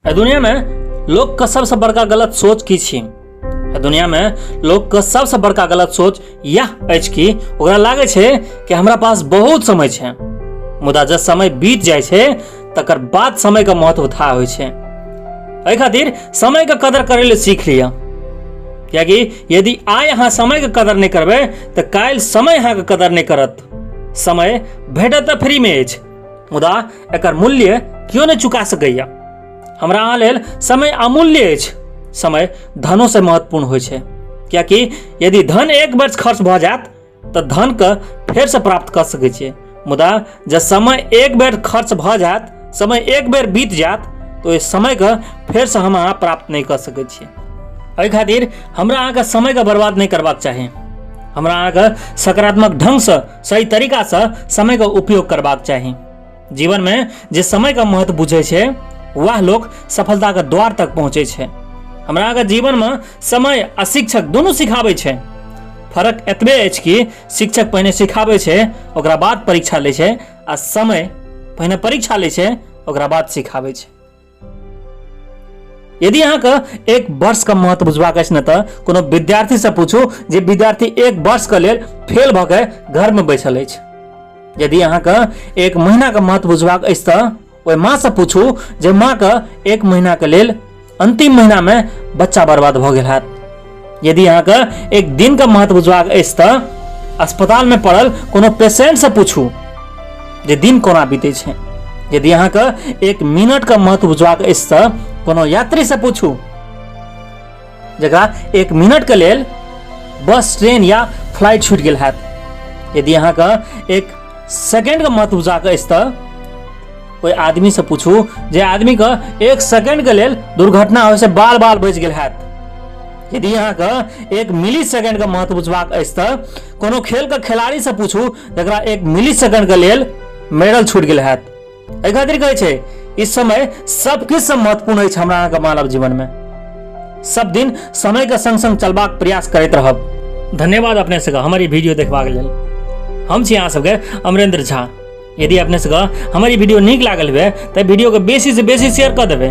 एहि दुनियामे लोकके सबसँ बड़का गलत सोच की छी? एहि दुनियामे लोकके सबसँ बड़का गलत सोच इएह अछि कि ओकरा लागै छै कि हमरा पास बहुत समय छै, मुदा जब समय बीत जाइ छै तकर बाद समयके महत्व था होइ छै। एहि खातिर समयके कदर करै लए सीख लिअ, कियाकि यदि आइ अहाँ समयके कदर नहि करबै तऽ काल्हि समय अहाँके कदर नहि करत। समय भेटत तऽ फ्रीमे अछि, मुदा एकर मूल्य केओ नहि चुका सकैए। हमरा अहाँ लेल समय अमूल्य अछि। समय धनोसँ महत्वपूर्ण होइ छै, कियाकि यदि धन एक वर्ष खर्च भऽ जायत तऽ धनके फेरसँ प्राप्त कऽ सकै छियै, मुदा जँ समय एक बेर खर्च भऽ जायत, समय एक बेर बीत जायत, तऽ ओहि समयके फेरसँ हम अहाँ प्राप्त नहि कऽ सकै छियै। एहि खातिर हमरा अहाँके समयके बर्बाद नहि करबाक चाही। हमरा अहाँके सकारात्मक ढङ्गसँ, सही तरीकासँ समयके उपयोग करबाक चाही। जीवनमे जे समयके महत्व बुझै छै वएह लोक सफलताके द्वार तक पहुँचै छै। हमरा अहाँके जीवनमे समय आ शिक्षक दुनू सिखाबै छै। फर्क एतबे अछि कि शिक्षक पहिने सिखाबै छै, ओकरा बाद परीक्षा लै छै, आ समय पहिने परीक्षा लै छै, ओकरा बाद सिखाबै छै। यदि अहाँके एक वर्षके महत्व बुझबाक अछि ने तऽ कोनो विद्यार्थीसँ पूछू जे विद्यार्थी एक वर्षके लेल फेल भऽ के घरमे बैसल अछि। यदि अहाँके एक महीनाके महत्व बुझबाक अछि तऽ ओहि माँसँ पूछू जे माँके एक महीनाके लेल अन्तिम महीनामे बच्चा बर्बाद भऽ गेल हैत। यदि अहाँके एक दिनके महत्व बुझबाक अछि तऽ अस्पतालमे पड़ल कोनो पेशेंटसँ पूछू जे दिन कोना बीतै छै। यदि अहाँके एक मिनटके महत्व बुझबाक अछि तऽ कोनो यात्रीसँ पूछू जकरा एक मिनटके लेल बस, ट्रेन या फ्लाइट छूटि गेल हैत। यदि अहाँके एक सेकेंडके महत्व बुझबाक अछि तऽ कोई आदमी से पूछू जे आदमी के एक सेकेंड के लेल दुर्घटना होय से बाल बाल बचि गेल हैत। यदि अहाँके एक मिली सेकेंड के महत्व बुझबाक अछि तऽ कोनो खेल के खिलाड़ी से पूछू जकरा एक मिली सेकेंड के लेल मेडल छूटि गेल हैत। एहि खातिर कहै छै इस समय सब किछु से महत्वपूर्ण अछि हमरा अहाँके मानव जीवन में। सब दिन समय के संग संग चलबाक प्रयास करैत रहब। धन्यवाद अपने सबके हमर ई वीडियो देखबाक लेल। हम छी अहाँ सबके अमरेंद्र झा। यदि अपने सबके हमर ई वीडियो नीक लागल हुए तऽ वीडियोके बेसीसँ बेसी शेयर कऽ देबै।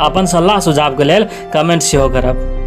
अपन सलाह सुझावके लेल कमेंट सेहो करब।